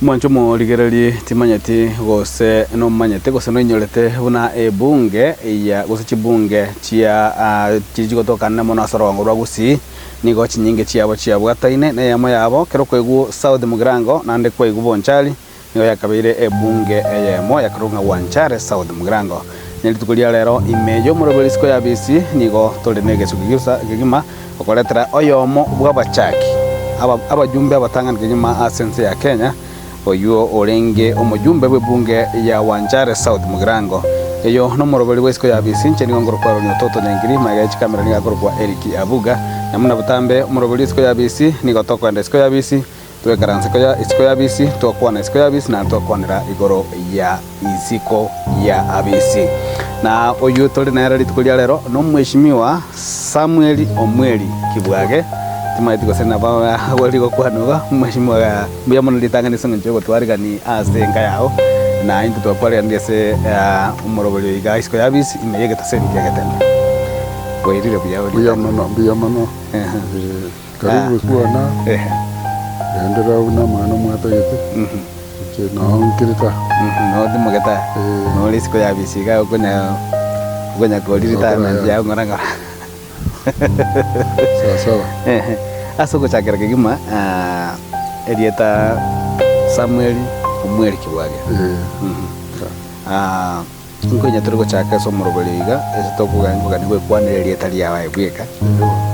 Mwanche omorigererie timanyeti gose nomanyete gose noinyorete buna ebunge ya gose chibunge chia chiria chigotokana mono ase orogongo rwa Gusii nigo chinyinge chiabo chiabwataine na eyemo yabo kero kwaigwa South Mugirango naende kwaigwa Bonchari Nigo yakabeire ebunge eyemo yakarokwa ng'a Wanchare South Mugirango. Ne rituko ria rero ime y'omorwebe risiko ya Bisi nigo tore negesu kegima kegima gokoretera oyomo bw'abachaki aba abajumbe abatang'ani kegima ase ense ya Kenya oyio orenge omojumbe bw'ebunge ya Wanchare South Mugirango. Eyo nomoroberi bw'esiko ya Bisi inche nigo nkorokwa Ronnie Ototo Nyankiri magega ye chikamera nigo akorokwa Eric Abuga. Na buna botambe omoroberi bw'esiko ya Bisi nigo tokoenda isiko ya Bisi Twekaranse koya isiko y'abisi, twakwana isiko y'abisi, naende twakwanera igoro ya isiko ya abisi. Na oyio tore nere rituko ria rero nomweshimiwa Samuel Omweri Kibwage, timanyeti gose nabo agwo rigokwanwa iga, omweshimiwa mbuya mono ritang'ani ase eng'encho yogotwarigani ase enka yao, na intwe twakwariganirie ase omorobori oyo iga isiko y'abisi ime y'egetaseni kia Getembe. Bwairire buya Mbuya mono, mbuya mono. Karibu bwana, genderera buna amang'ana mwatagete, inche nao nkirete aa. Noo timogete aa? Noo risiko ya bisi iga okonya okonya kori retirement yao ng'ora ng'ora. Sawa sawa. Ase ogochakera kegima erieta Samuel Omweri Kibwage. Nkonya tore gochaka ase omorobori iga, ase tokogani gwekwanera erieta riao aye bweka,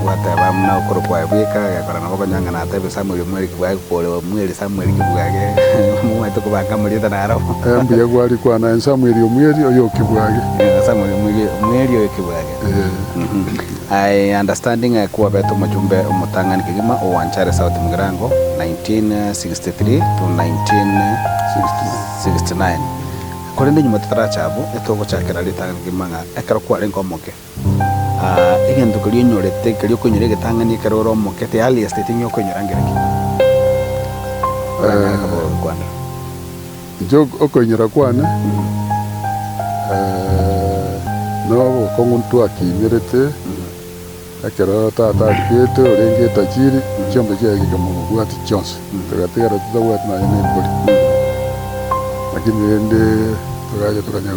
gwateba buna okorokwa aye bweka, egekora nabo okonyora ng'a natebe Samuel omweriki bwage kore omweri Samuel kibwage, momanyete kobanga amarieta naro. Eh, mbuya gwarikwana aye Samuel omweri oyo okibwage. Eh, Samuel omweri omweri oyo kibwage. Eh. I understanding aye kwabete omochumbe omotang'ani kegima o Wanchare South Mugirango 1963 to 1969. Korende nyuma totaracha abwo, etogochakera ritang'ani kegima ng'a ekero kwarenge omoke, egento keria onyorete, keria okoinyora egetang'ani ekero ore omoke, the earliest thing okoinyora nkereki? Oranyare koba ogokwanera. Inche okoinyora kwane, na obokong'u ntwakinerete. Ekero tata arigetwe orenge etajiri, chiombe chiaye chikamobwatia chionsi, togatigara totabwati nonya nembori. Lakini rende togacha tokanya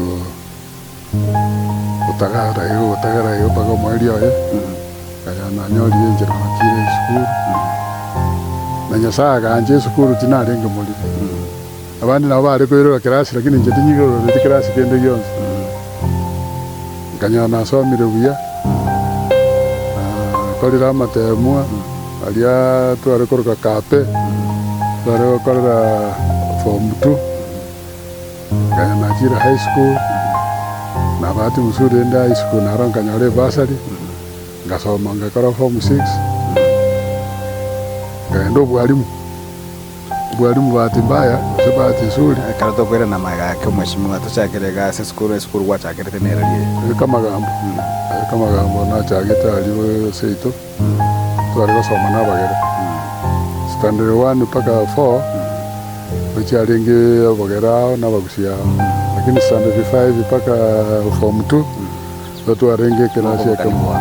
gotagara igo gotagara igo mpaka omoerio oye, nkanyora nanyorire enchera nachire esukuru, na Nyasaye agancha esukuru tinarenge moriri. Abande nabo bare koirora kerasi lakini inche tinyirororeti kerasi kende gionsi. Nkanyora nasomire buya, nakorire amatemwa aria tware koroka kape, tware gokorera form two, nkanyora nachire high school, na bahati mzuri rende high school naro nkanyora ebursary, ngasoma ngakora form six, nkagenda obwalimu. Bwalimu bahati mbaya gose bahati nzuri. Ekero tokoirana magega ake omweshimiwa tochakere iga ase esukuru, esukuru gwachakerete nere riria? Eke amagambo, eke amagambo nachagete aria seito, tware gosoma na abagere. Standard one mpaka four, gochiarenge abagere ao na abagusia ao, lakini standard five mpaka form two, nigo twarenge ekerasi ekemo.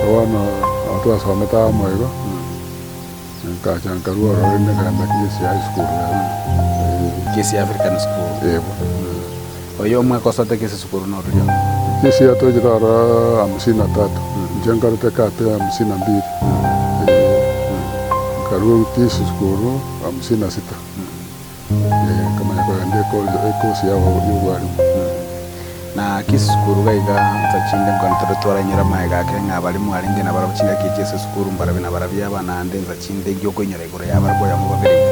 Bono nabo twasomete amo igo. Nkacha nkarua ororo rende nkagenda Kisii High School ere. Kisii African School. Eeh bono. Oyo omwaka osoete Kisii sukuru noruria? Kisii atochire ororo hamsini na tatu. Inche nkarete kate hamsini na mbili. Eeh. Nkarua Kisii sukuru hamsini na sita. Nkamanya kogenda ekosi ya obwarimu. Na ki sukuru iga iga nsa chinde nkone tore twarainyora amaega ake ng'a abarimu arenge nabarabwo chingaki echi ase esukuru mbarabi nabarabio aba naende nsa chinde inki okoinyora igoro yabarabwo oyomo babere iga.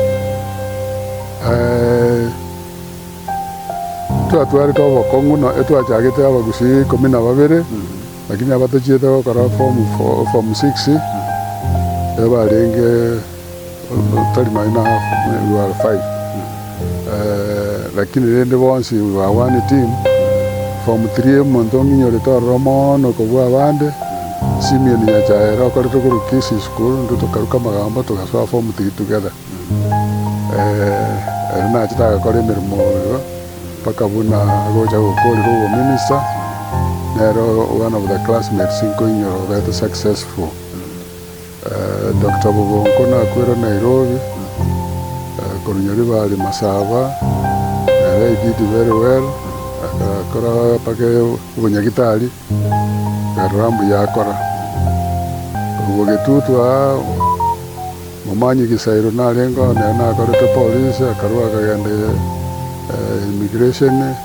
Twatwarete obokong'u no etwachagete abagusii ikomi na babere, lakini aba tochiete gokora form four form six, ebarenge. Tari nonya na half, we were five. Lakini rende bonsi we were one team. Form three omonto ong'inyorete ororo mono kobua abande, Simeon Nyachae ere okorete korwa Kisii school, intwe tokaruka amagambo togasoa form three together. Ere nachete agakora emeremo igo mpaka buna agocha gokorera obominister, nere one of the classmates nkoinyora obete successful. Doctor Bogonko nakwire Nairobi, Korwa Nyaribari Masaba, nere he did very well, agakora mpaka obonyagitari, akarora mbuya akora. Korwa Bogetutu aa, Momanyi Gisairo narenge oo nere nakorete polisi, akarwa akagenda immigration,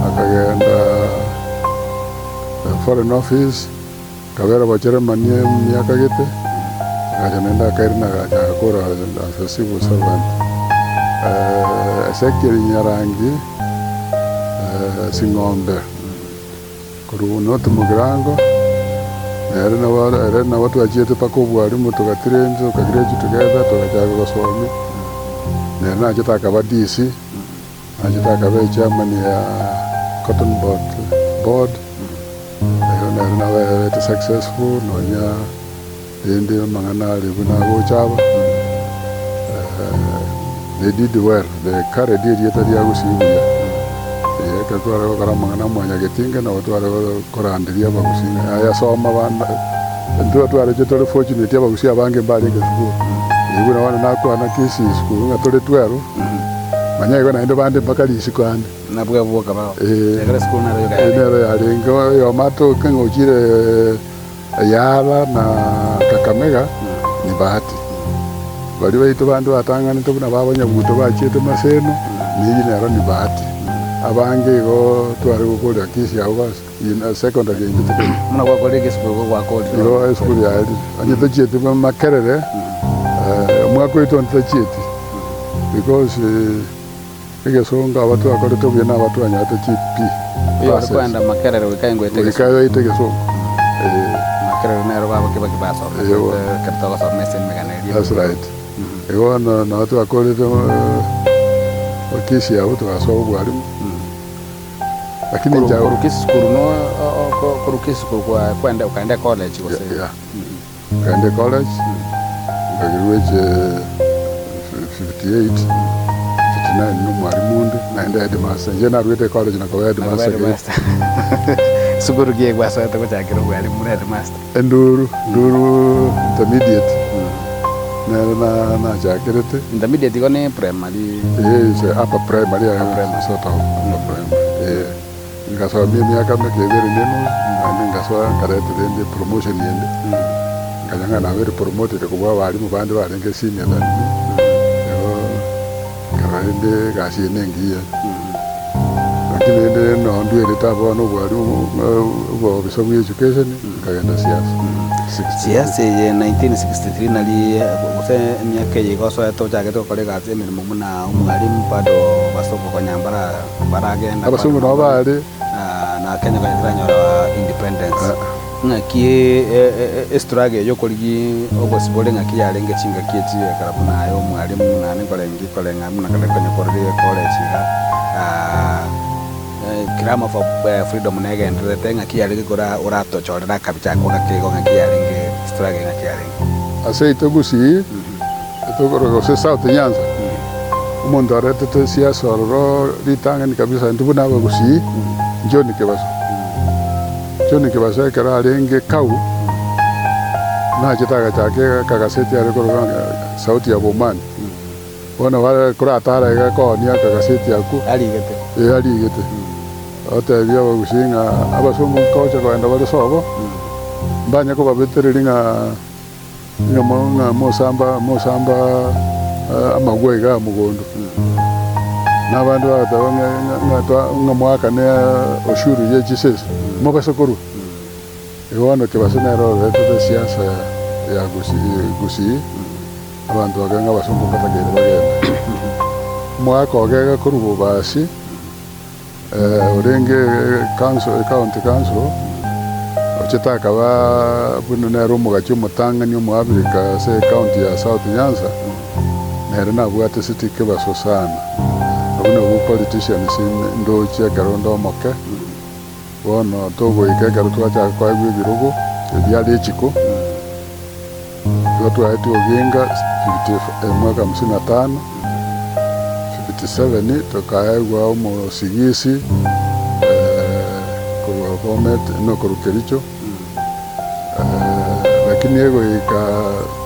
akagenda foreign office. Akabera bocheremani emiaka gete, agacha naende akairana agacha agakora as a civil servant. Ezekiel Nyarangi Sing'ombe korwa North Mugirango, nere nabo ere nabo twachiete mpaka obwarimu togatrain tokagraduate together togachaka gosomia, nere nachete akaba DC, nachete akaba echairman ya cotton board board. Ero nere naberete successful nonya rende amang'ana are buna agocha aba, they did well, they carried erieta ria Gusii buya. Eeh ekero tware gokora amang'ana a mwanyagetinga nabo tware koranderia abagusii ng'a yaya soma bana, intwe twaroche tore fortunate abagusii abange mbarenge esukuru, eeh buna bono nakwana Kisii school ng'a tore 12, manya igo naende bande mpaka risiko ande. Nabwo abwo bakaba ekero esukuru nero yoka Ee, yarenge. nero yarenge oyomo atoke ng'a ochire Yala na Kakamega ni Bahati. Baria baito bande batang'anete buna baba Nyabuto bachiete Maseno, neyio nero ni Bahati. Abange igo tware gokorera Kisii abwo bas in secondary yaito tikeri. Buna gwakorire egesukuru igo gwakorire. Igo esukuru yaerire. Onye tochieti Makerere, omwaka oito onde tachieti because. Egesongo aba twakorete obuya naba twanyorete chi P Oyore passes. koenda Makerere goika engwete Goika egesongo. oite egesongo eh. Makerere nero babo kebaki basomete Eeh. ekero togosoma ase emegano eria. That's right. Igo bono nabo twakorete Kisii abwo togasoa obwarimu. Lakini inche Korwa Kisii sukuru no korwa Kisii sukuru kwa kwenda okaenda ecollege gose? Yeah. Nkaenda ecollege, nkagraduate 58, 59 na omwalimu onde, naende headmaster. Inche naruete ecollege na koba headmaster keri. Sukuru ki gwasoete gochakera obwalimu buna headmaster? Enduru, Nduru Intermediate nere nachakerete. Intermediate igo ne primary? Eeh, is a upper primary, Upper primary. sort of upper primary, eeh. Ngasomia emiaka emeke ebere na enusu, naende ngasoa nkareta rende promotion ende, nkanya ng'a nabeire promoted kobua abalimu bande barenge senior than me, igo nkarora rende egasi eye nengiya. Lakini rende nonye ndwerete abwo bono obwalimu obobisa bwa education, nkagenda siasa, 63. Siasa eye 1963 nari gose emiaka eye iga osoete ochagete gokora egasi emeremo buna omwalimu bado basongo konya mbara. Baragenda Abasongo nabo baare. Na Kenya konya teranyora independence. Ng'aki estruggle eye yokorigia obosibore ng'aki yarenge chingaki echi ekero buna aye omwalimu naende nkorenge koreng'a buna kare konya korire ecollege iga clamour for freedom negendererete ng'aki yarenge kora oratochorere akabicha ako gake igo ng'aki yarenge struggle ng'aki yarenge. Ase aito Gusii. Tokoroka gose South Nyanza, omonto aretete siasa ororo ritang'ani kabisa intwe buna abagusii, John Kebaso. John Kebaso ekero arenge kau, nachete agachaka akagaseti are korokwa ng'a Sauti ya Bomani. Bono bare koratara iga koonia akagaseti akwo, Arigete. eh arigete. Otebia abagusii ng'a abasongo nkocha kogenda bare sobo, mbanye kobabetereria ng'a. Ng'a ng'a mosamba mosamba amagwa igaa mogondo. Na abande bagateba ng'a ng'a ng'a twa ng'a moakane ushuru ye chisese, mobase korwa. Igo bono Kebaso nere oretete esiasa ya Gusii Gusii, abanto bakaba ng'a abasongo mbatakeire bagende. Omogaka ogega korwa Bobasi. Orenge council, county council, ochete akaba buna nere omogachi omotang'ani omoabirika ase ecounty ya South Nyanza, nere nabwate city kebaso sana. Abwo nabwo politicians ndoche ekero onde omoke, bono togoika ekero twachaka koegwa ebirogo ebiare echiko, Igo twaetwe Oginga omwaka hamsini na tano, 57 tokaegwa omosigisi korwa Bomet no korwa Kericho, lakini. Lakini egoika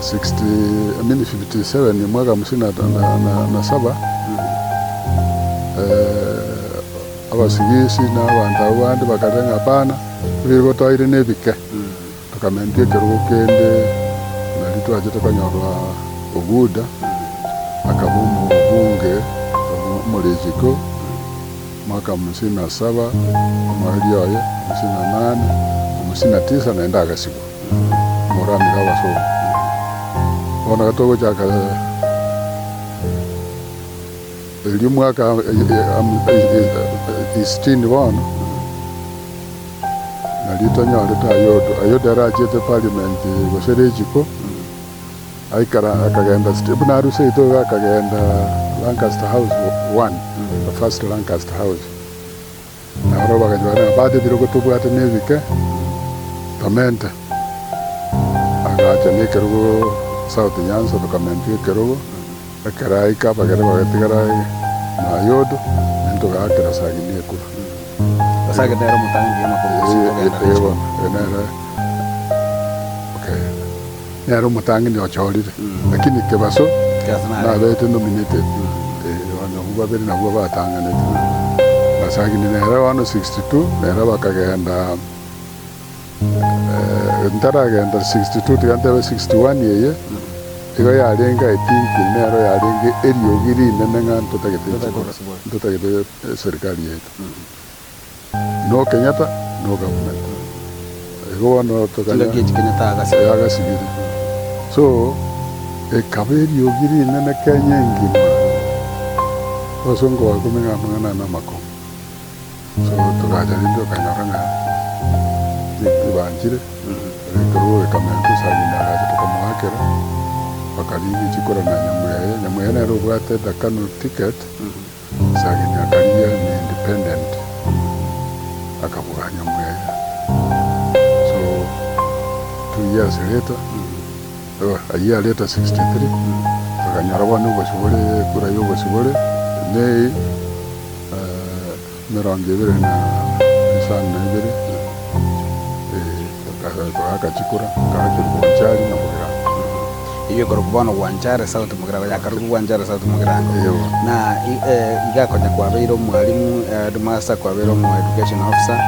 60 I mean 57 omwaka hamsini na saba, abasigisi na abanto abwo bande bakarora ng'a hapana, ebirogo twaire na ebike, tokamentwa ekerogo kende nario twachete konyorwa Oguda, akaba omobunge omorechiko. Mwaka hamsini na saba, omoerio oye, hamsini na nane, hamsini na tisa naende agasibwa, omoramire abasongo. Bono iga togochaka erio mwaka sitini bono, nario tonyorete Ayodo. Ayodo ere achiete parliament gose rechiko. Aikara akagenda st buna arure seito iga akagenda Lancaster House one, the first Lancaster House. Naro bagachia barora ng'a bado ebirogo tobwate na ebike, tomente. Agacha na ekerogo South Nyanza tokamentwa ekerogo, ekero aika abagere bagatigara na Ayodo, naintwe togaakera Sagini ekura. Sagini nere omotangi omokungu gose kogenda Ee bono, nere okay. Nere omotang'ani ochorire, lakini kebaso nabete nominated. Bono abwo babere nabwo batang'anete. Masagini nere bono 62 nere bakagenda ntaragenda 62 tiga ntebe 61 eye, igo yarenge I think nero yarenge eriogi rinene ng'a ntotagete chikura, ntotagete eserikari yaito. No Kenyatta no government. Igo bono tokanya Chingaki echi Kenyatta agasibire. Eh, agasibire. So ekaba eriogi rinene Kenya engima, abasongo bakumia ng'a amang'ana aya namakong'u. So togacha rende tokanyora ng'a ebanchire, ekerogo gekamentwa esagini agacha tokamoakera, bakarigia chikura na Nyamweya, Nyamweya nere obwate the Kanu ticket. Sagini akarigia ne independent akabua Nyamweya so 2 years later a year later 63 tokanyora bono obosibore ekura ya obosibore May emerongo ebere na isano na ibere togaaka chikura togaaka Bonchari na Bogirango. Eyio ekorokwa bono Gwanchare South Mugirango, yakarokwa Gwanchare South Mugirango. Na iga konya kwabeire omwalimu, headmaster, kwabeire omo education officer,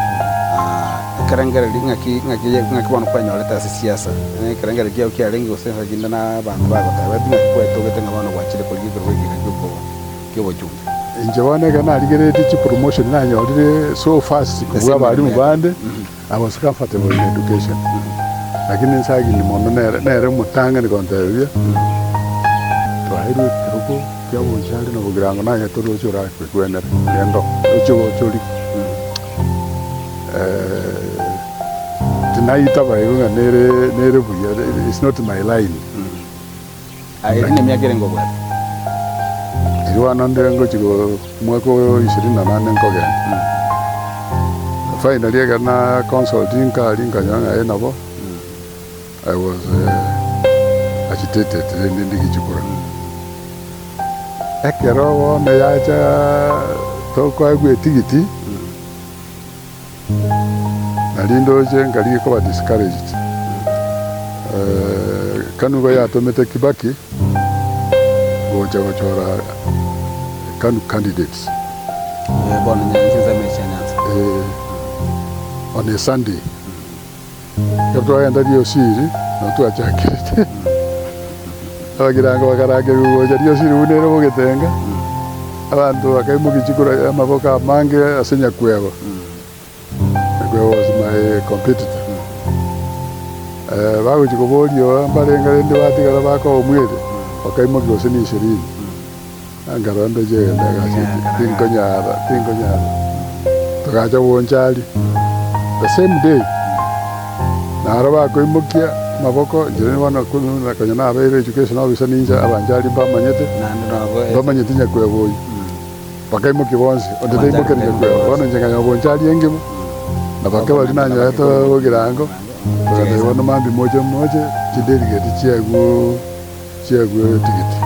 ekerengererio ng'aki ng'aki ng'aki bono kwanyorete ase siasa, ekerengererio kiao kiarenge gose nsa chinde na abanto bagotebeti ng'aki kwetogete ng'a bono gwachire korigia ekerogo eke iga kioko kiobochumbe. Inche bono ekero narigereretie chipromotion nanyorire so fast kobua abalimu bande. I was comfortable in education, lakini Nsagini mono nere nere omotang'ani gontebia, twairwe ekerogo kia Bonchari na Bogirango naye toroche orakegwenere, genda oche gocha origie. Tinaitaba igo ng'a nere nere buya, it's not my line. Aye eri nemiaka erenge obwate? Erio bono nde ngochia go omwaka oyo ishirini na nane nkogenda. Finally ekero na consult nkari nkanyora ng'a eh nabo, I was agitated rende ndigie chikura. Ekero bono yacha tokoegwa etigiti, Nario ndoche nkarigia koba discouraged. Kanu igo yatomete Kibaki gocha gochora Kanu candidates. Bono Nyanza ensemo echi ya Nyanza. On a Sunday. Ekero twagenda Riosiri, nabo twachakerete. Abagirango bakarangerigwa gocha Riosiri buna ere bogetenga, abanto bakaimokia chikura amaboko amange ase Nyakwebo. Nyakwebo was my competitor. Bagochia koboria oo mbarenge rende batigara bakoa omwere, bakaimokia gose ni ishirini. Nkarora ndoche egento egasi tinkonyara, tinkonyara. Togacha Bonchari, the same day, naro bakoimokia amaboko, inche bono konya nabeire education officer ninche abanchari mbamanyete, mbamanyeti nyakweba oyio. Bakaimokia bonsi, onde taimokeria nyakweba. Bono inche nkanyora Bonchari engima, na bake baria nanyorete bogirango, togatebia bono mambia moche moche, chidelegate chiaigwe. Chiaigwe etigiti,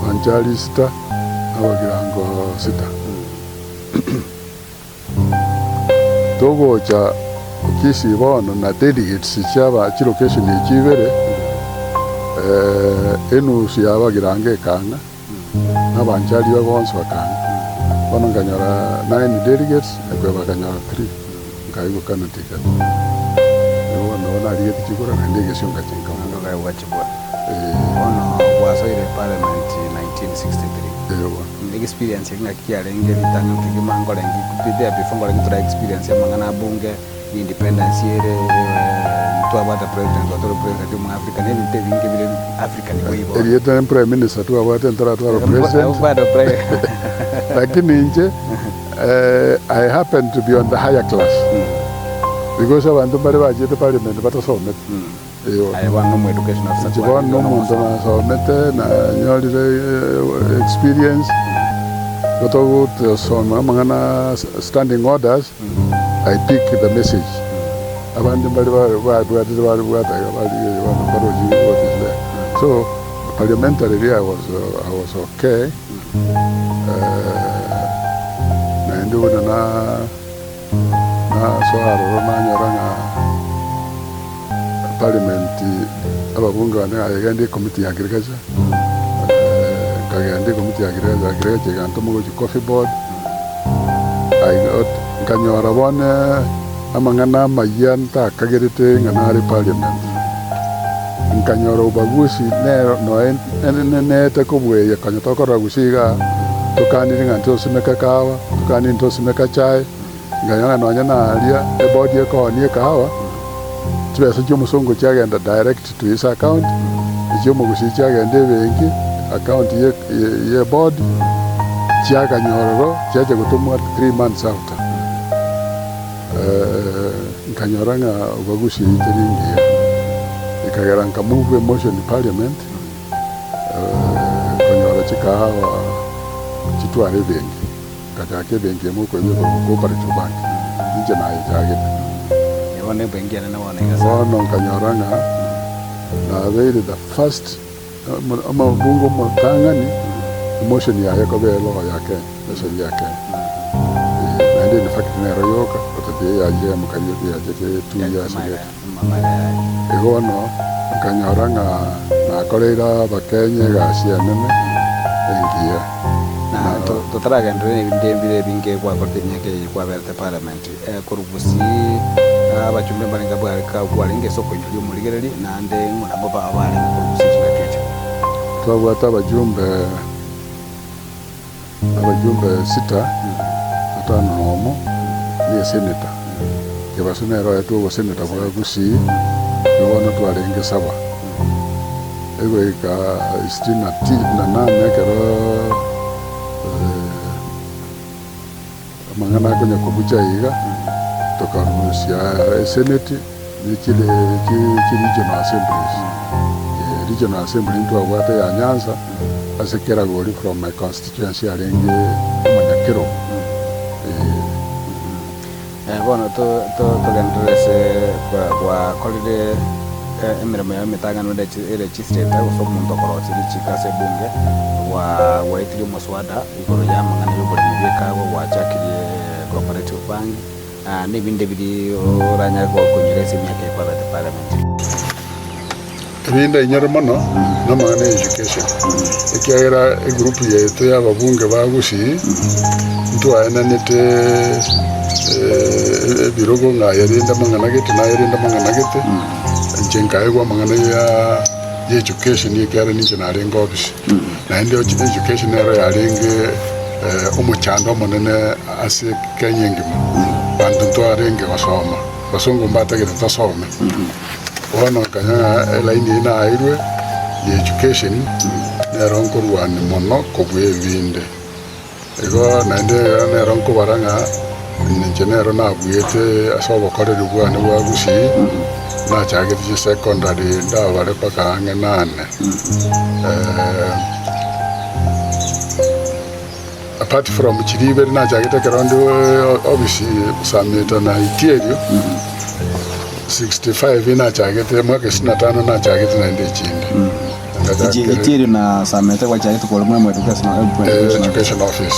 Banchari sita, Abagirango sita. Togocha Kisii bono na delegates chiaba chilocation echi ibere, enusu yabagirango ekang'a, na abancharia bonsi bakang'a. Bono nkanyora nine delegates, ekwe bakanyora three, nkaigwa Kanu ticket. Nigo bono nabo narigeti chikura naende egesio ngachia nkabuga. Okaigwa chikura. Eeh. Bono gwasoire parliament 1963. Eeh bono. Experience eye ng'aki yarenge ritang'ani kegima nkorenge there before nkorenge tore experience ya amang'ana a bunge, independence ere ntwabwate president twatore president omo Africa na ebinto ebinge bire Africa nigo igo. Erieta ne prime minister twabwate ntoratwara president. Bado prime. Lakini inche I happen to be on the higher class because abanto mbare bachete parliament batasomete. Eeh. Aye bono nomo education officer Inche bono kwarenge nomonto omosomi. nasomete nanyorire experience, igo togotosoma amang'ana standing orders, I pick the message. Abande mbare babwatete babwata iga barigereria bono mbarochi what is there. So parliamentarily I was I was okay, naende buna na nasoa aroro nanyora ng'a parliament ababunge bane nagende ecommittee ya agriculture, nkagenda ecommittee ya agriculture, agriculture egantoma gochia coffee board. I got nkanyora bono amang'ana amayia ntakagerete ng'a nare parliament, nkanyora ubaguzi nero noe neete kobweya konya tokorora gose igaa, tokanire ng'a ntosimeke kahawa, tokanire ntosimeke chae, nkanyora ng'a nonye naria eboard ekoonia ekahawa, chibesa chia omosongo chiagenda direct to his account, echia omogusii chiagenda ebenki, account ye ye board, chiakanyororo chiacha gotomwa 3 months after. Nkanyora ng'a obagusi teri engiya, ekagera nka move a motion in parliament, konyora chikahawa chitware ebenki, nkachaka ebenki emo okoigwa ekorokwa Cooperative Bank, inche nayechagete. Bono ebenki enene bono iga sana. Bono nkanyora ng'a nabeire the first Omobunge omotang'ani, emotion yaye ekoba eloho ya Kenya, esheria ya Kenya. Naende in fact nero yoka, gotatiga eyachire ya Mokariuki yachete 2 years later. Igo bono, nkanyora ng'a nakoreire Abakenya egasi enene engiya. Na totaragenderera nebinto bire ebinge gwakorete emiaka eye kwaberete parliament. Korwa gusii abachumbe mbarenge kwarenge ase okoinyoria omorigereri, naende ng'o nabwo baba barenge korwa gusii chingaki echio. Twabwate abajumbe abajumbe sita, batano na omo, na eseneta. Kebaso nere oetwe oboseneta bwa Gusii, nigo bono twarenge saba. Egoika sitini na ti na nane ekero Amang'ana akonya kobucha iga, tokarusia eseneti ne chire chi regional assemblies. Regional assembly ntwabwate ya Nyanza ase kera gori from my constituency arenge omonyakerogo. Bono togenderere ase gwakorire emeremo yao emetang'ani ere legislator gose omonto okorosia richiko ase ebunge, gwaetirie omoswada. Igoro y'amang'ana y'oboremi bw'ekaagwa gwachakirie Cooperative Bank, na ebinde biria oranyare konyora ase emiaka eye kwabete parliament. Ebinde inyore mono namang'ana ya education, ekiagera egroup yaito ya ababunge ba Gusii ntwaenanete ebirogo ng'a aye rende amang'ana gete naye rende amang'ana gete, inche nkaegwa amang'ana ya education ekiagera ninche narenge ofisi. Naende education nero yarenge omochando omonene ase Kenya engima, abanto ntwarenge gosoma, abasongo mbatagete tosome. Bono nkanyora ng'a elaini eyio naeirwe ya education nero nkorwania mono kobua ebinde. Igo naende nero nkobara ng'a inche nero nabuete ase obokoreri bwane bwa Gusii, nachagete chisecondary ndabare mpaka ang'e nane. Apart from chiria ibere nachagete ekero nde ofisi Sameta na Itierio, 65 nachagete mwaka sitini na tano nachagete naende echinde. Echi Itierio na Samete gwachagete kore mwe education education office.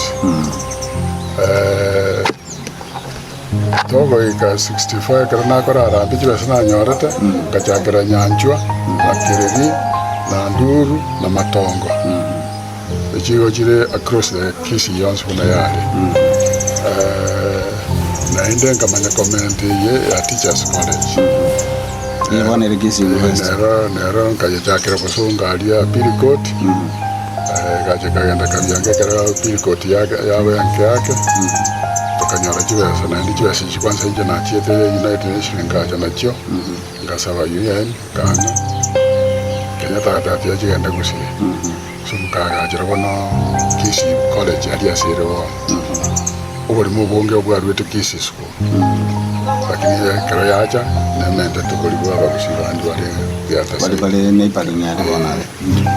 Togoika 64 ekero nakora harambee chibesa nanyorete, ngachakera Nyanchwa, na Kereri, na Nduru, na Matongo. Echi igo chire across the Kisii yonsi buna yare. Naende nkamanya comment eye ya Teachers College. Eye bono ere Kisii University. Nero nero nkayechakera bosongo aria Appeal Court, egacha ekagenda kabianga ekero Appeal Court yake yaba enke yake, tokanyora chibesa naende chibesa echi kwanza inche nachiete United Nations nkacha nachio, ngasaba UN, nkang'a, Kenyatta agateba tiga chigende gusii. So nkaagachera bono Kisii College aria ase ere bono. Oborimo obonge obwaruete Kisii School. Lakini ekero yacha nementete oborimo bwa abagusii bande bare the other Bari side. bare neighboring aria bono are.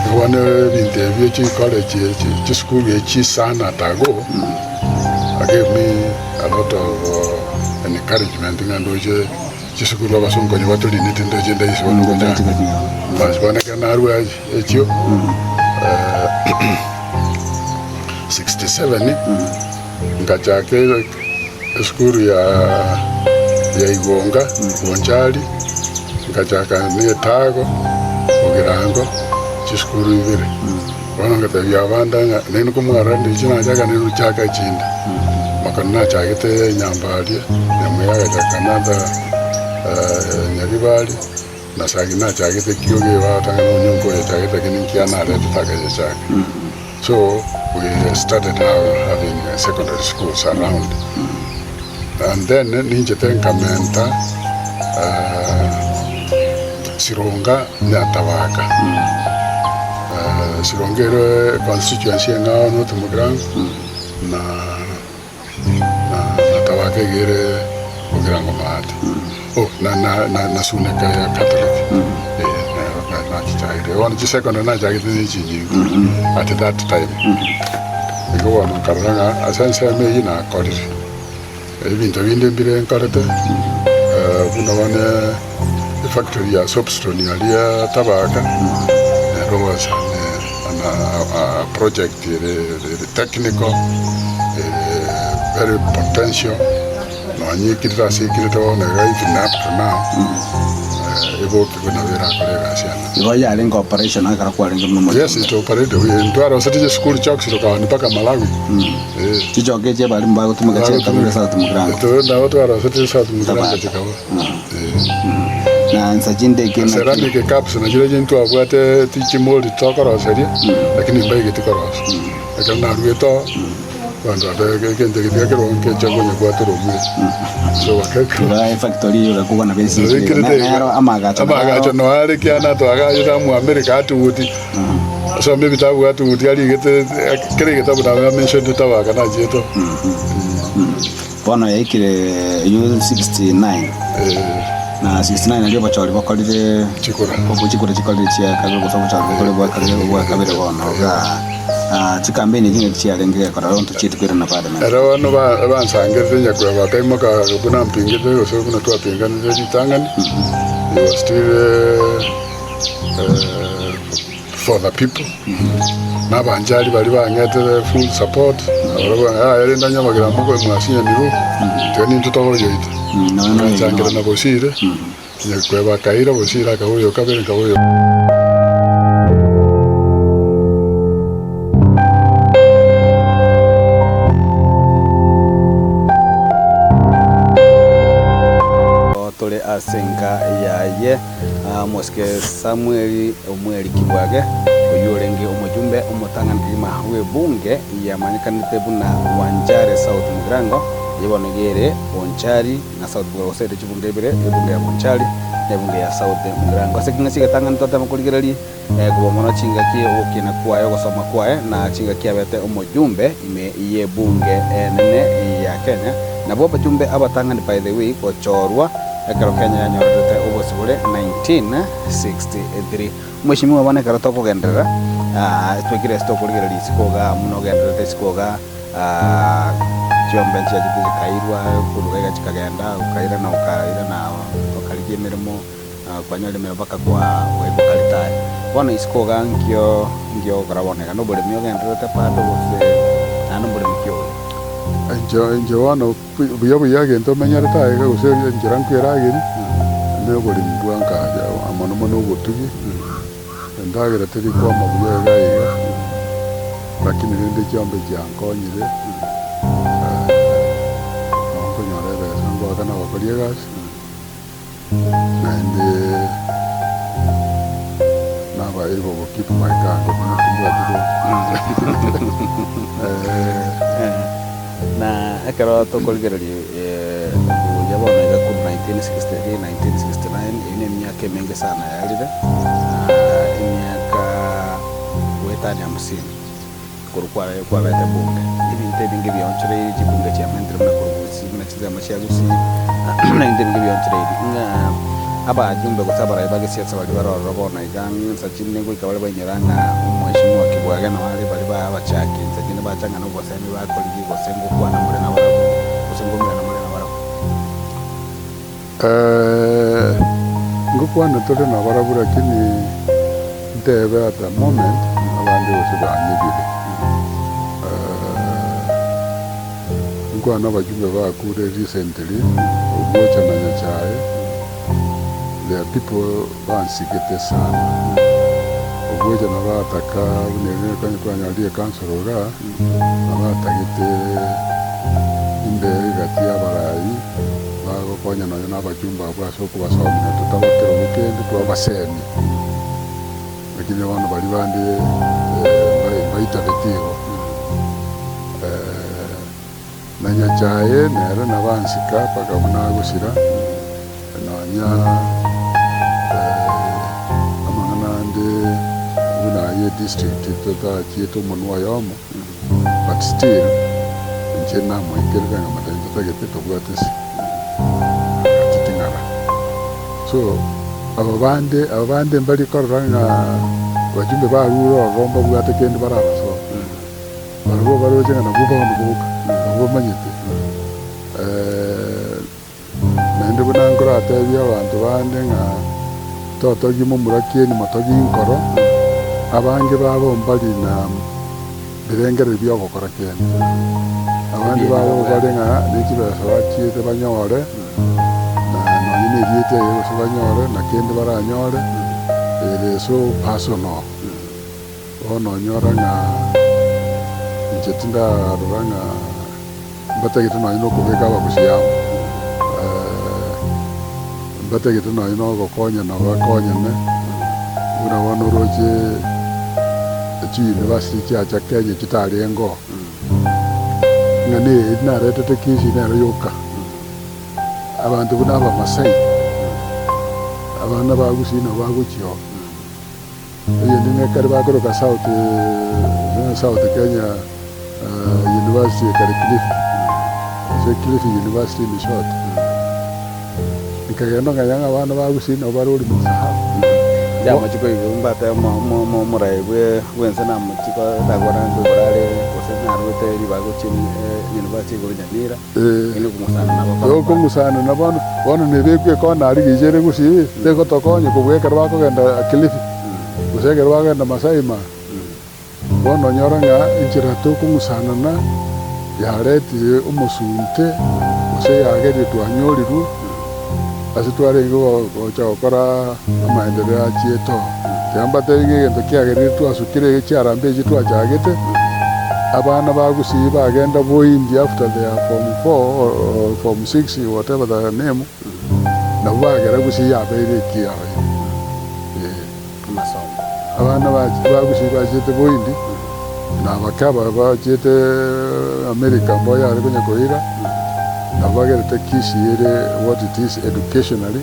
Igo bono ebinto ebio chicollege echi chisukuru echi sana tago gave me a lot of encouragement ng'a ndoche chisukuru abasongo konya batorinete ndoche ndaisi bono gochaka. Basi bono ekero narua echio 67 ngachaka esukuru ya ya Igonga Bonchari, ngachaka na Etago Bogirango chisukuru ibere. Bono ngatebia abande ng'a nainwe komwarora ndichi nachaka nainwe chaka echinde. Makoni nachagete Nyambaria, Nyamweya agachaka another Nyaribari. Na Sagi nachagete kioge bagatanga nonyonka oyo achagete lakini nkiya naretete akayechaka. So we started now having secondary schools around. And then ninchete nkamenta Sironga Nyatabaka. Sironga ere constituency eng'ao North Mugirango na na na Tabaka iga ere Bogirango maate. Oh, na na na na Suneka ya Catholic. Eh, nero na nachichagete. Bono chisecondary nachagete ne chinyinga at that time. Igo bono nkarora ng'a ase ensemo eyio nakorire. Ebinto binde mbire nkorete, buna bono efactory ya soapstone aria Tabaka, nero was an a project ere ere technical, ere very potential, nonye ekirete ase ekirete bono iga even up to now, ebokigwe nabo erakore egasi ande. Igo yarenge operation ekero kwarenge buna omorembe. Yes, it operated. Ntwarosete chisukuru chokes tokaoni mpaka Malawi. Eh. Chichoka echi abalimu bagotumeka chiatabire South Mugirango. Toro nabo twarosete South Mugirango Tabaka. chikaba. Eh. Na nsa chinde eke naki. Ceramic cups nachio ntwabwate tichimori tokoroseria lakini mbaigeti korosia. Ekero naruete oo abanto babe egento eke tiga kerwo nkecha konya gwatora omweri. So bakekora. Iga efactory eyo egakogwa nabo esibire iga. Nabekirete Na- Nero amagacho naro amagacho noare kiana twagachete amo America atuguti asome ebitabu atuguti arigete kera egetabu nabo amentionete tabaka nachiete oo. Bono yaikire eywo 69 na 69 nario obochori bokorire Chikura. obo chikura chikorire chia kabere gose obochori bokorire bwa kabere bwa kabere bono iga chikampeni echi ng'aki chiarenge gekora bono tochieti koirana parliament. Ere bono ba- bansangerete nyakweba bakaimoka buna mpingete gose buna twapinganete ritang'ani, he was still for the people, na abanchari baria bang'etete full support, nabarabwo yaya rende onye amagena mokoe mwasinyanirwe, tiga nintwe togoyoita. Nonya noyo Nachangerana bosire, nyakweba akaira bosire akaba oyo kabere nkaba oyo. Tore ase enka yaye. Omosike Samweli Omweri Kibwage, oyio orenge omojumbe omotang'ani kegima bw'ebunge yamanyekanete buna Wanjare South Mugirango, eyio bono iga ere Bonchari na South Mugirango gose ere chibunge ibere, ebunge ya Bonchari na ebunge ya South Mugirango. Ase ekeng'ese egetang'ani twatema korigereria korwa mono chingaki ogokina kwaye, ogosoma kwaye na chingaki abete omojumbe ime y'ebunge enene ya Kenya. Nabwo abajumbe abatang'ani by the way gochorwa Ekero Kenya yanyorerete obosibore 1963. Mweshimiwa bono ekero tokogenderera twekire ase tokorigereria isiko igaa buna ogendererete isiko igaa chiombe nchiachete chikairwa korwa iga chikagenda okairana okairana okarigia emeremo kwanyorire emeremo mpaka kwa ogaika okaretire. Bono isiko igaa nkio nkio ogokora bono iga noboremi ogendererete bado gose naende oboremi ki oyo? Inche inche bono buya buya egento omenyerete aye iga gose enchera nkwerageria, na oboremi bwa nkacha mono mono obotugi, endagera teri kwama buya iga iga, lakini rende chiombe chiankonyire, nabo nkonyora ebesa ngoakana abakori egasi. Naende naba able go keep my car timbwati rori. Na ekero tokorigereria buya bono iga korwa 1963, 1969, eyio na emiaka emenge sana yaerire, emiaka goetania hamsini. Korwa kware kwabete bunge, ebinto ebinge bionchoreiri chibunge chiamentire buna korwa gusii buna chinsemo chia gusii na ebinto ebinge bionchoreiri ng'a abajumbe gose abarai ba gesiasa baria bare ororo bono iga ng'a chinde goika bare bainyora ng'a omweshimiwa Kibwage noo are baria ba abachaki nsa chinde bacha ng'a nobosemi bakorigia gose ngokwana more nabarabwo gose ngomerana more nabarabwo. Ngokwana tore nabarabwo lakini ntebe at the moment abande gose banyebire. Nkwane abajumbe bakure recently, Oguocha na Nyachae, they are people bansigete sana. Oguocha nabo ataka buna ere ekero twanyorire ecouncil igaa, nabo atagete imbe egati y'abarai. Bagokonya nonya nabachumba abwo ase okobasomia na totaba kerogo kende twabasemia. Lakini bono baria bande mbaitabeti igo. Na Nyachae nere nabo ansika mpaka buna agosira, nonya amang'ana ande buna aye edistrict totachiete omonwa oyomo. But still inche namoikerera ng'a motebie ntotagete tobwate ase agatiting'ara. So aba bande aba bande mbari korora ng'a abachumbe barure ororo mbabwate kende barabasoe. Barabwo baroche ng'a nabwo bono boka, nabwo bamanyete. Naende buna nkoratebie abanto bande ng'a totogie momura kieni motogie nkoro, abange babo mbari na birengererio bi'ogokora kende. Abande babo bare ng'a ne chibesa bachiete banyore, na nonye na erieta eye gose banyore, na kende baranyore, ere so personal. Bono onyora ng'a inche tindarora ng'a. Mbatagete nonya nokobeka abagusi amo, mbatagete nonya nogokonyana bakonyane, buna bono oroche chiuniversity chiacha Kenya chitarenge oo, ng'a neri naretete Kisii nero yoka, abanto buna abamasai, abana ba gusii nabo bagochia oo, Eyende nekare bakoroka South South Kenya University ekare Kilifi, gose Kilifi University in short. Nkagenda nkanyora ng'a abana ba Gusii nabo bare ori mosahau. Chiamochiko igoro mbate omorai bwense namochiko ndakwana nkoigoro are gose narwete ribaga gochia university igoro Nyamira. Ere okong'usana nabo Ere okong'usana na bono, bono nebekwe ekona aria gicha ere gusii, tegotokonya kobua ekero bakogenda Kilifi, gose ekero bakogenda Masai Mara. Bono onyore ng'a enchera tokong'usanana yaretire omosunte, gose yagerire twanyorirwe, ase twarenge gocha gokora amaendereo achiete oo. Tiga mbatebi ng'a egento kiagerire twasukire iga chiarambe echi twachagete, abana ba gusii bagenda boindi after their form four or form six whatever the name, nabwo bagera gusii yabeire eki yabeire eh. Amasomo. Abana ba gusii bachiete boindi, na abake aba bachiete America mboyo are konya koira, nabwo bagerete Kisii ere what it is educationally.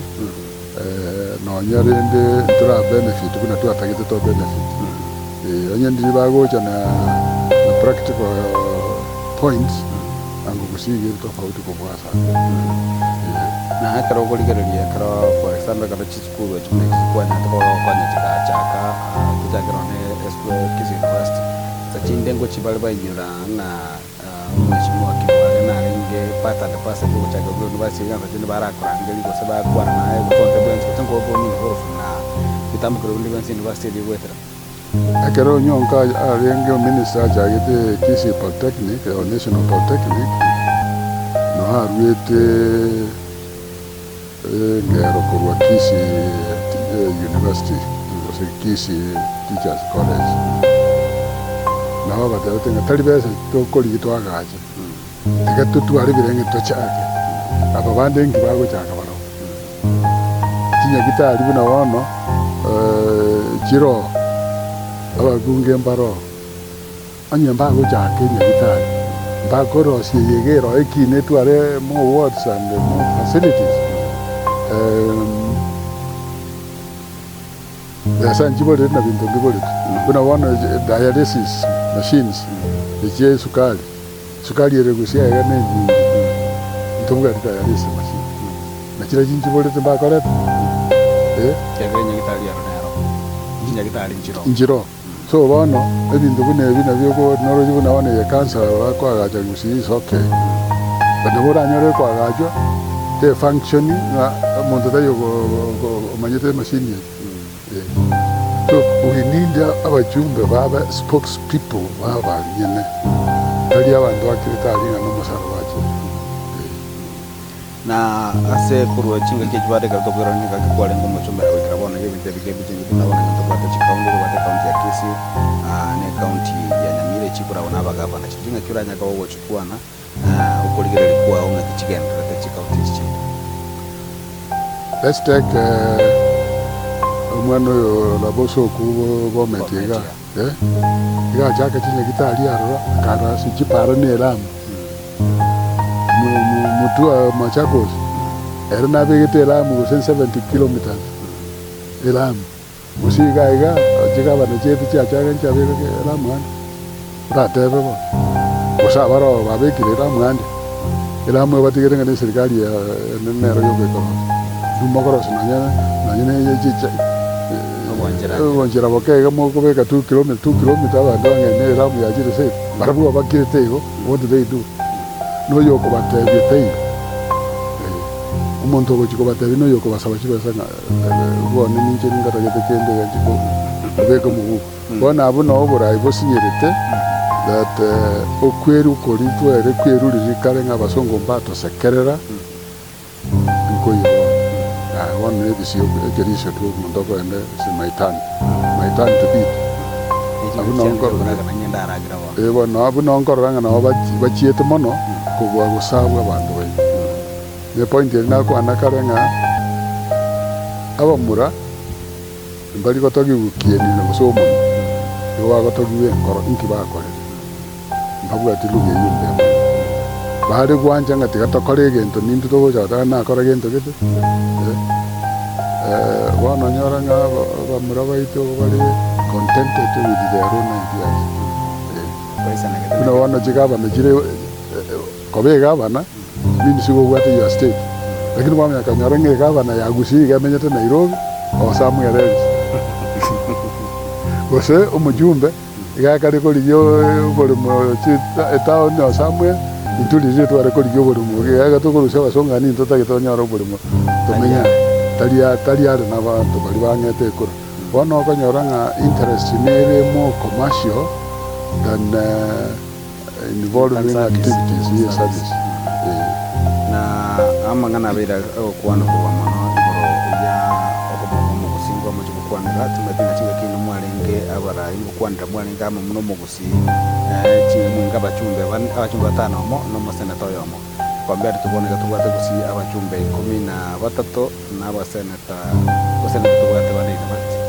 Nonya rende ntora benefit buna twatagete to benefit. Onye ndiri bagocha na practical points ango gusii iga ere tofauti kobua ase aya. Na ekero okorigereria ekero for example ekero chisukuru echi buna echi chikwanyarete konya chigachaka tochake nonye Kisii University, nsa chinde ngochia bare bainyora ng'a. Omweshimiwa Kibwage narenge part and parcel yogochaka buna university iga ntoche barakorangeria gose bakwana naye gose onde bwensi gose nkoba involved na ebitambo keria binde bionsi university eria egoetera. Ekero Onyonka arenge ominister achagete Kisii Polytechnic or National Polytechnic, noo aruete engero korwa Kisii University gose Kisii Teachers College. Nabo bagatebete ng'a tari besa tokorigia twagache, tiga totware ebirenge tochake, aba bande inki bagochaka barobwo. Chinyagitari buna bono chiroo, abakunge mbaroo, onye mbagochaka enyagitari, mbakorosia eye iga eroo ekina etware more wards and more facilities, besa nchiboreti na binto mbiboreti. Buna bono dialysis machines echia esukari, Sukari ere gose aiga nenyinge, ntobwati dialysis machine. Na chiria chinchiborete mbakorete eh. Kiagera enyagitari ero nero, chinyagitari nchiroo. Nchiroo. So bono, ebinto buna ebi nabio oko noroche buna bono eye cancer bakoagacha gusii is okay. But nabo oranyore ekoagachwa, te function ng'a omonto taiyo ogo omanyete emachine eye. Eh. So we need abachumbe babe spokes people ba abanyene, tari abanto bakirete aria ng'a nomosaraba achire. Eh. Na ase korwa chingaki echio bare ekero tokoirana nigo gaki kwarenge omochumba ya goikera bono iga ebinto ebike ebichencheti buna bono nigo tobwate chikaunti, tobwate ekaunti ya Kisii na ekaunti ya Nyamira echi koragwo na abagavana. Chiria chingaki oranyare koba ogochikwana okorigereria kwao ng'aki chigendererete chikaunti echi chiaito. Let's take omwana oyo Labosoku Bomet iga, eh, iga achake chinyagitari aroro akarora ase chipara na elamu. Mutua Machakos, ere nabegete elamu gose 70 kilometres elamu, gose iga iga chigavana chiaito chiachaka nchiabeka elamu ande, oratebe bono, gose abaroo babekire elamu ande, elamu ebatigere ng'a na eserikari ya nero yoka ekorosia, intwe mokorosia nonye nonye na chicha obonchera boke iga mokobeka two kilometre two kilometre abanto bang'ende elamu yachire safe, barabwo babakirete igo. What do they do? Noyo okobatebia taiyo. Eh, omonto ogochia kobatebia noyo okobasaba chibesa ng'a eh, bono ninche ningatagete kende iga nchie ko- kobeka omoguko. Bono abwo noo oborai bosinyerete that eh, okwerwa koria twere kweruriri kare ng'a abasongo mbatosekerera, nkoiyo bono. Aye bono na ebisio ekerisio tu omonto okogenda ase my turn, my turn to eat. Abwo noo nkorora. Eh bono abwo noo nkorora ng'a nabo bachiete mono kobua gosabwa abanto baito. Na epoint eria nakwana kare ng'a abamura mbari gotogigwa kieni na gose omonwa, nigo bagotogigwa enkoro inki bakorire. Mbabwati lugha eyio mbuya mono. Bare gwancha ng'a tiga tokore egento nintwe togocha goteba nakora gento gete, eh, bono onyore ng'a abamura baito bare contented with their own ideas. Buna bono chigavana chire koba egavana means igo obwate your state, lakini kwamanya konyora ng'a egavana ya Gusii iga emenyete Nairobi or somewhere else. Gose omojumbe Iga akare korigia oboremo etown or somewhere, intwe riria tware korigia oboremo iga iga tokorusia abasongo aria intwe totagete tonyore oboremo tomenye are, tari tari are na abanto baria bang'ete ekura. Bono okonyora ng'a interest nere more commercial than involving activities ye service eh. Na amang'ana abeire agokwana korwa mono igoro ya okomoka omogusii nkwamochie gokwanera, timanyeti ng'a chingaki inwe mwarenge abarai ngokwanera mwarenge amo buna omogusii, chingaki abachumbe bane abachumbe batano omo na omoseneta oyomo. Compared to bono iga tobwate gusii abachumbe ikomi na batato na abaseneta abaseneta tobwate bane university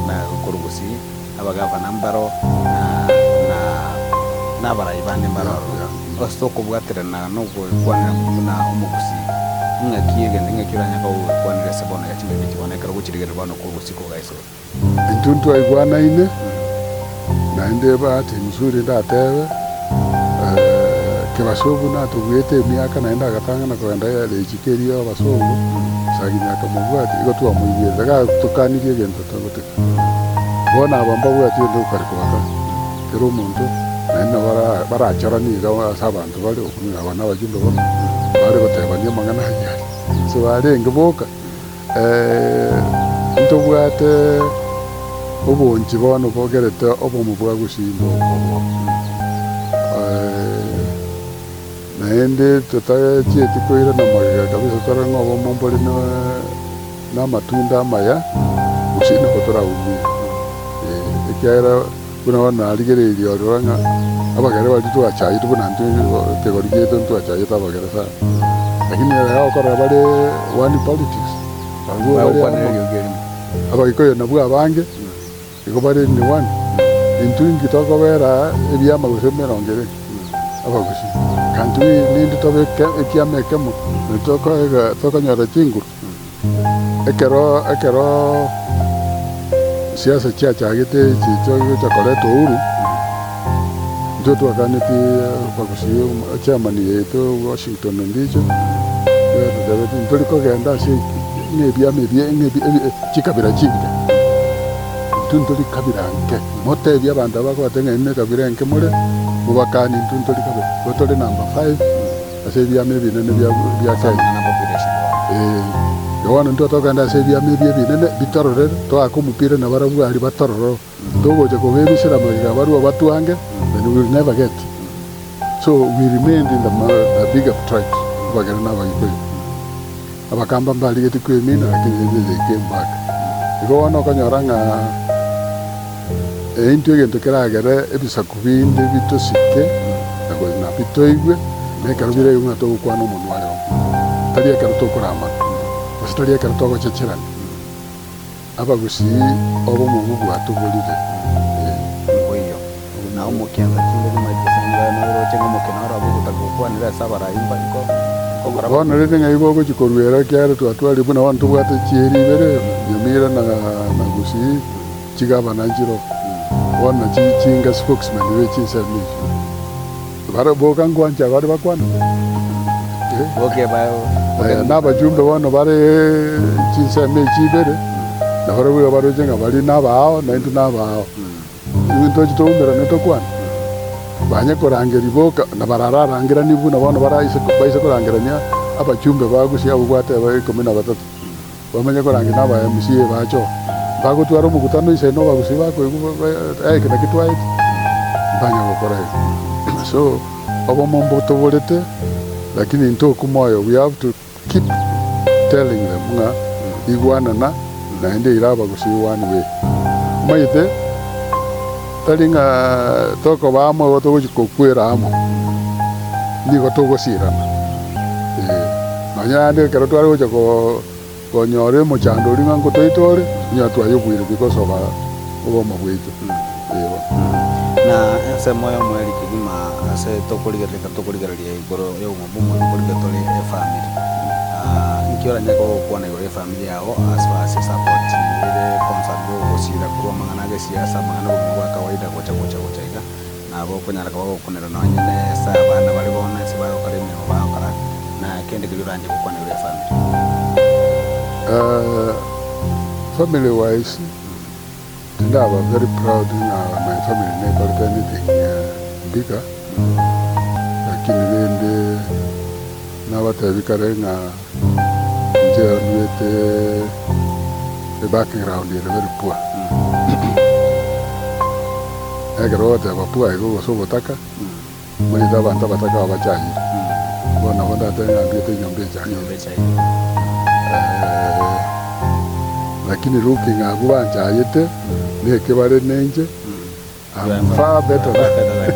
na korwa gusii. Abagavana mbaro, na, na, na abarai bande mbaro aroro. Ase okobwaterana na ogwekwanera buna omogusii, ing'aki egento ing'aki oranyare kogwekwanera ase bono iga chingaki echi bono ekero ogochirigereria bono kwa obosiko bwa isiko. Intwe ntwaigwanaine, naende bahati nzuri ndatebe, Kebasongo natobwete emiaka naende agatang'ana kogenda richiko erio abasongo, Sagini akamobwatia, igo twamoigwete, gatokanirie egento togotiga. Bono aba mbabwati onde okare kobaka kera omonto, naende nabo barachoranie iga ase abanto bare, okong'ina aba nabachumbe bono, bare gotebania amang'ana ayio aria. Ase barenge boka, ntobwate. Obonchi bono bogerete obomo bwa gusii mbokobo. Naende totachieti koirana magega kabisa tore ng'a obomo mbore namatunda amaya gose nabo toraumie. Ekiagera buna bono narigereirie ororo ng'a abagere baria twachayete buna intwe ekegori giaito ntwachayete abagere sana. Lakini ere okorora bare one politics, barabwo bare Bagokwanera amo. eriogi erimo. Abagikuyu nabwo abange, igo bare in one. Intwe inki tokobera ebiama gose emerongo ere? Abagusii. Can't we nindi tobe ekiama ekemo nario tokoega tokonyora chinguru? Ekero ekero siasa chiachagete echi chigocha koreta uhuru, intwe twakanetie abagusii chairman yaito Washington Ondicho, twatebeti ntori kogenda ase ng'a ebiama ebi ng'a ebi chikabira chinke, intwe ntori kabira nke, motebie abanto aba bakobatebia ng'a inwe ekabira enke more, mobakanie intwe ntori kabira, igo tore number five. Ase ebiama ebinene bia bia Kenya. Ee, bono intwe tokogenda ase ebiama ebi ebinene bitororere, toake omopira na barabwo aria batororo, togocha kobebisera magega barue batwange, then we will never get. So we remained in the the bigger tribes, Abagere na Abagikuyu. Abakamba mbarigetie kwemina lakini rende they came back. Igo bono okonyora ng'a intwe egento keragere ebisaku binde bitosike na ko- na bitoigwe, na ekero biraigwe ng'a togokwana omonwa oyomo. Tari ekero tokoramana, gose tari ekero togochecherana. Abagusii obomo obwo bwatoborire, ee. Mboiyo. Na omokiansa chingaki mache ase enga noiroche ng'a omokina ore abwo ogotaka gokwanera ase abarai mba nko nkokora Bono rende ng'ai bogochia koruera ekiagera twatwarire buna bono tobwate chieri ibere, Nyamira na na Gusii, chigavana nchiroo. Bono nachi chinga spokesman be chinsemo echio. Bare boka nkwancha bare bakwane? Eh. Boke ba Aya nabachumbe bono bare chinsemo echi ibere, nabarabwo iga baroche ng'a baria nabao naintwe nabao. Intwe ntoche toumerane tokwane? Banye korangeria boka, na barararangeranie buna bono baraise baise korangerania abachumbe ba gusii abwo gwateba ikomi na batato, bamanye korangeria na aba MCA bache oo. Mbagotwara omokutano ise na abagusii bakoigwa ba ba eke naki twaete, mbanya gokora igo. So, obomo mbotoborete, lakini intokwa moyo, we have to keep telling them ng'a igwanana naende ira abagusii one way. Omanyete tari ng'a tokoba amo igo togochi kokwera amo, nigo togosirana eh. Nonya naende ekero tware gocha ko konyora omochando oria ng'a nkotoita ore, onye twayobuire because of obomo bwaito eh bono. Na ensemo y'omoerio kegima ase tokorigereria tokorigereria igoro y'obogima bw'omonto nkorigereria tore efamiri. Inki oranyare gokwana igoro y'efamiri yago as far as esupport ere concerned y'ogosira korwa amang'ana a gesiasa, amang'ana obogima bwa kawaida gocha gocha gocha iga, nabo okonyara koba gokunera nonye na ase abana bare bono ase bagokora emeremo bagokora, na kende keria oranche gokwana igoro y'efamiri. Family wise, Tindaba very proud ng'a my family nekorete anything bigger, lakini rende nabatebi kare ng'a inche ndwete ebackground ere very poor. Ekero ogoteba poor igo gose obotaka, omanyete abanto abataka aba bachayire. Bono nabo ndatebe ng'a ndwete enyomba echayire. Lakini looking abwo banchayete, neke bare nenche, I'm far better than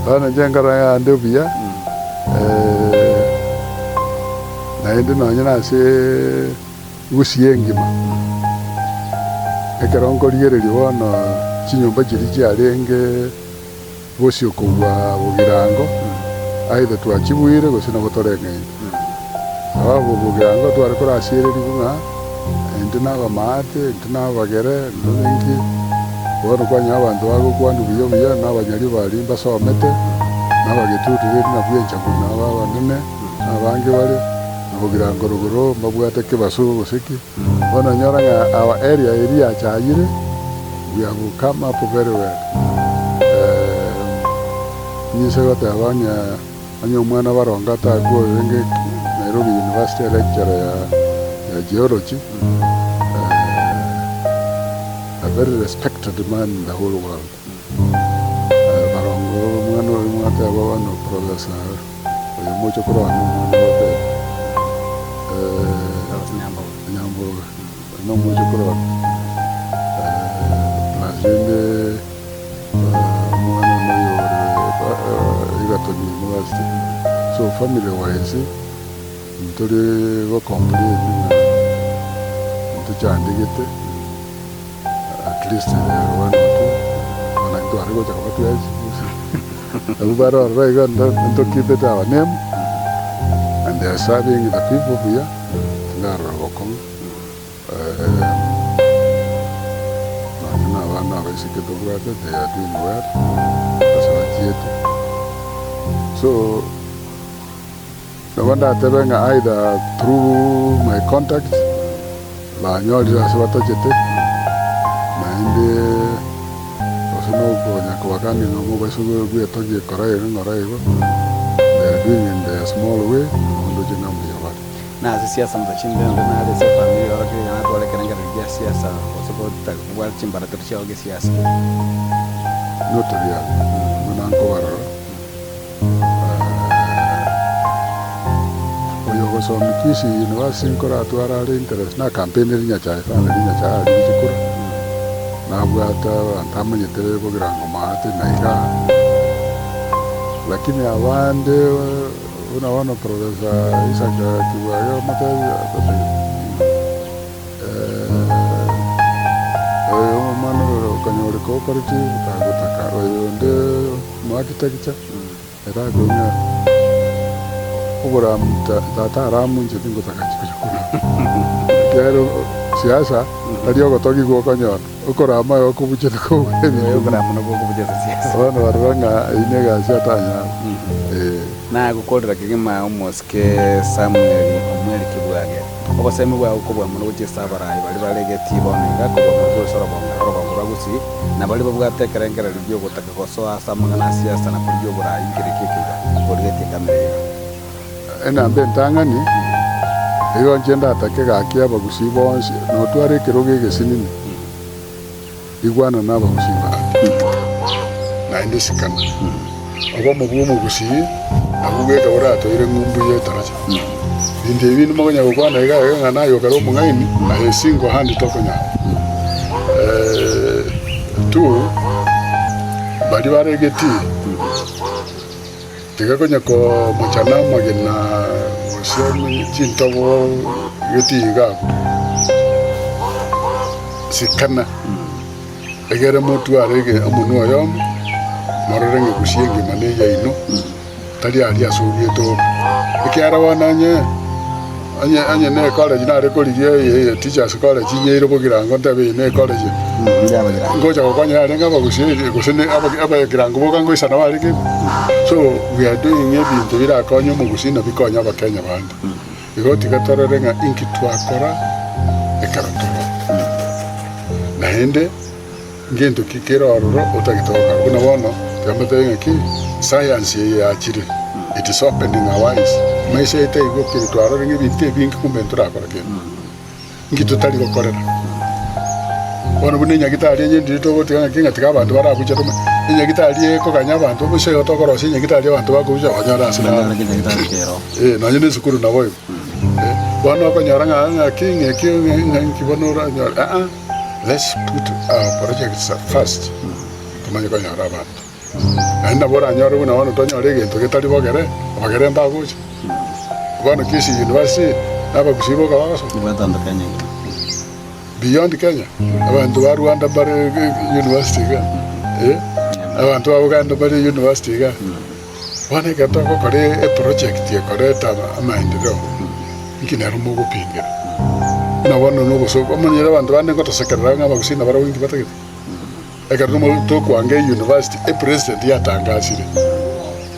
bono inche nkorora ng'a ande buya, naende nonye nase gusii engima, ekero nkorigereria bono chinyomba chiria chiarenge bosio kobua bogirango, either twachibuire gose nabo toreng'aine. Sababu bogirango tware korasiererigwa ng'a intwe nabamaate, intwe nabagere, intwe ninki, bono kwanyora abanto bagokwanwa buya buya na abanyari baria mbasomete, na abagetutu rende nabwo enchagu nabo abanene, na abange bare, na bogirango rogoro mbabwate kebaso gose ki. Bono onyora ng'a our area eria yachayire, we have come up very well. Ninse goteba onye onye omwana barongo atakwa orenge Nairobi University lecturer ya ya geology. very respected man in the whole world. Barongo omwana oria mwateba bono Professor oyo moche korwa one omwana goteba Nyamboga. Nyamboga, oyo nomoche korwa one. Plus rende omwana one oyo ore Egerton University. So family wise ntore go complain ng'a ntochandegete. At least there one or two bono intwe tware gocha koba twensi abwo bare ororo iga ntokipete our name and they are serving the people buya tindarora bokong'u nonye na abana abaiseke tobwate they are doing well ase bachiete so nabo ndatebe ng'a either through my contacts. Banyorire ase batachete, naende gose nokonya kobakania ng'a mobaise gwetogia ekora iga ng'ora igo, they are doing in their small way, nabo ndoche ng'a mbuya bare. Na ase siasa mbusa chinde onde nare ase efamiri yorokia iga natware ekerengererio gia siasa gose gotaka kobwata chimbaratero chiao gesiasa. Not really, buna nkobarora. Oyo ogosomia Kisii University nkoratware are interest na campaign eri Nyachae sana eri Nyachae arigetie kura, nabwate abanto amanyete bogirango maate na igaa. Lakini abande buna bono Professor Isaac Kibwage omotebia atotebie oyo omwana oyo okonyoreka okoreti tagotaka oyonde. Omoarchitecture ere akong'a oboramu tata aramonche tingotaka chikocha korama ekiagera siasa tari ogotogigwa okonyora okorama igo okobuchete kobua ebinto Okorama nabwo okobucha ase siasa. Bono barora ng'a eyio na egasi atanyare eh. Nagokorera kegima omosike Samuel Omweri Kibwage. Obosemi bwao kobua mono gochia ase abarai baria bare getii bono iga, kobua mono gocha orobongo orogongo rwa Gusii, na baria babwate ekerengererio gi'ogotaka gosoa ase amang'ana a siasa na korigia oborai nkereki ekeiga korigetie ekamera iga. Enamba entang'ani, igo inche ndatake gaki abagusii bonsi, notware ekerogo egesinini, igwana nabagusii bande, naende sikana. Obomo bw'omogusii nabwo bweka boratoire ng'umbu y'etaracha. Binto ebi binde mokonya gokwana iga iga ng'a naye okare omong'aini, aye single hand tokonyara. Two, baria bare egetii, tiga konya komochana amagena gose chintobo getii iga abwo, sikana. Egere motware omonwa oyomo, morore ng'a egusia engima neyaino, tari aria ase oruete oka. Ekiagera bono onye onye onye ne ecollege nare korigia eye teachers college inyeire bogirango ntebe eye ne ecollege, ngocha gokonya yarenge abagusia gose ne abagirango boka ngoisana barenge igo. So we are doing ebinto birakonye omogusii na bikonye abakenya bande. Igo tiga torore ng'a inki twakora ekero tore. Naende ngento ki kere ororo otagete gokora. Buna bono tiga mbatebie ng'aki science eye yachire it is opening our eyes. Amaiso aito aigokire twarorire ng'a ebinto ebinge kumbe ntorakora kende. Inki totari gokorera? Bono buna enyagitari enye ndiri togotiga ng'aki ng'a tiga abanto barabuche tome enyagitari ekoganya abanto bosa igo tokorosia enyagitari abanto bakobucha banyore ase Banyore enyagitari kero. Eh, nonye na esukuru nabo igo. Eh, bono okonyora ng'a ng'aki ng'eki ng'a nki bono oranyore aa, let's put our projects first tomanye konyora abanto. Naende nabo oranyore buna bono tonyore egento getari bogere, abagere mbagocha. Bono Kisii University na abagusii boka bagosoma. Nibatanda Kenya engima. Beyond Kenya, abanto ba Rwanda mbare university iga, eh, abanto ba Uganda mbare university iga. Bono ekero togokora eproject ekoreta amaendeleo, inki nero mogopingera? Buna bono na obosooku, omanyire abanto bande ngotosekerera ng'a abagusii nabarabwo inki batagete? Ekero tokwanga eyunivasiti, epresident yatangasire,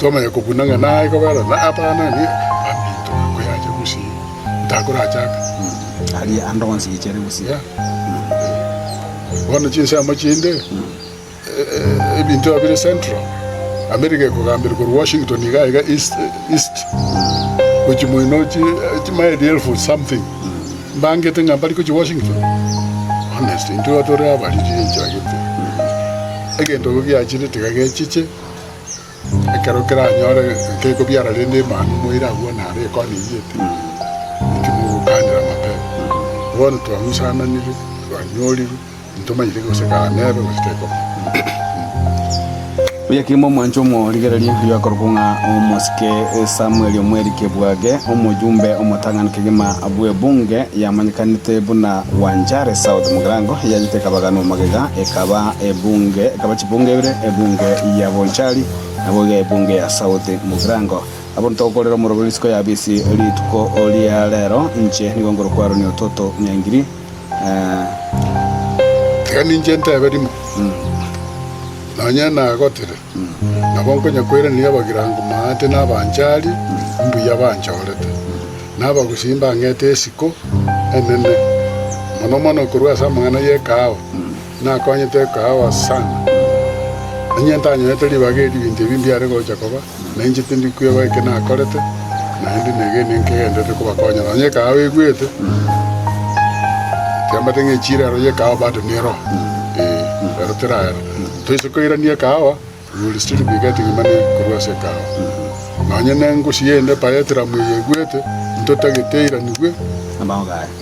twamanya kobuna ng'a naye kobera na abana ni baminto koyacha gusii, ntakorachaka. Aria ande onsi gichere gusii. Yeah. Bono chinsemo chinde, ebinto ebi bire central, America ekogambera korwa Washington iga iga east, east, gochia moino chi chimaili elfu something, mbangete ng'a mbari gochia Washington. Honest, intwe iga tore abariri enchera gete. Egento ekio giachire tiga gechiche, ekero keranyore kekobiara rende emanu moire abwo naro ekona eyio ete, inki mogokanera mapema. Bono twang'usananire, twanyorirwe. Ntomanyete gose kaa nebe gose tekoba. Buya kegima omwanche omorigereria oyio akorokwa ng'a omosike Samuel Omweri Kebwage, omojumbe omotang'ani kegima bw'ebunge yamanyekanete buna Wanjare South Mugirango, yachete ekabaganwa magega ekaba ebunge ekaba chibunge ibere, ebunge ya Bonchari naboigo ebunge ya South Mugirango. Abwo ntogokorera omoroberi isiko ya bisi rituko ria rero, inche nigo nkorokwa Aroni Ototo Nyangiri. Tiga ninche ntebe rimo, nonya nagotire, nabo nkonya koiraneria abagirango maate na abanchari mbuya banchorete, na abagusii mbang'ete esiko enene mono mono korwa ase amang'ana y'ekahawa, nakonyete ekahawa sana. Onye ntanyorete ribaga eri ebinto ebi mbiare gocha koba, na inche tindi kweba eke nakorete, naende negene nkegenderere kobakonya. Nonya ekahawa egwete, tiambate ng'a echiro ero y'ekahawa bado nero, eh, ero teraera. Toise koirania ekahawa, we will still be getting money korwa ase ekahawa. Nonya ne engusi ende paetram eye egwete, ntotagete eiranigwe,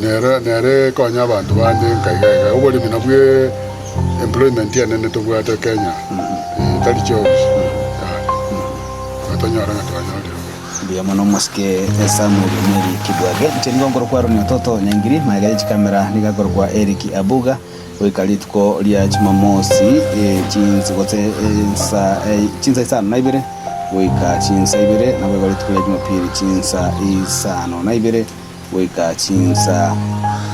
nere nere ekonye abanto bande nka iga iga. Oboremi nabwo employment enene tobwate Kenya, eh, tari jobs, yaya. Igo tonyore ng'a twanyorire oboremi. Mbuya mono omosike Samuel Omweri Kibwage. Inche nigo nkorokwa Aroni Ototo Nyangiri, magega ye chikamera nigo akorokwa Eric Abuga, goika rituko ria Jumamosi eh, chinsa gose ensa eh, chinsa isano na ibere goika chinsa ibere, naboigo rituko ria Jumapili chinsa isano na ibere. Goika chinsa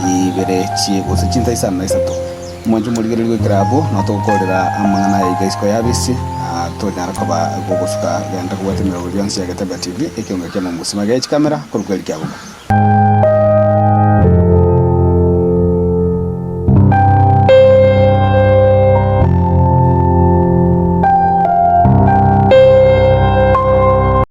ibere chie gose chinsa isano na isato, omwancho omorigereria goikera abwo, nabo togokorera amang'ana aya iga isiko y'abisi, na tonyara koba gogosuka genda kobwata emeroberio yonsi ya Getembe TV, ekeombe kia Momusi. Magega ye chikamera, korokwa Eric Abuga.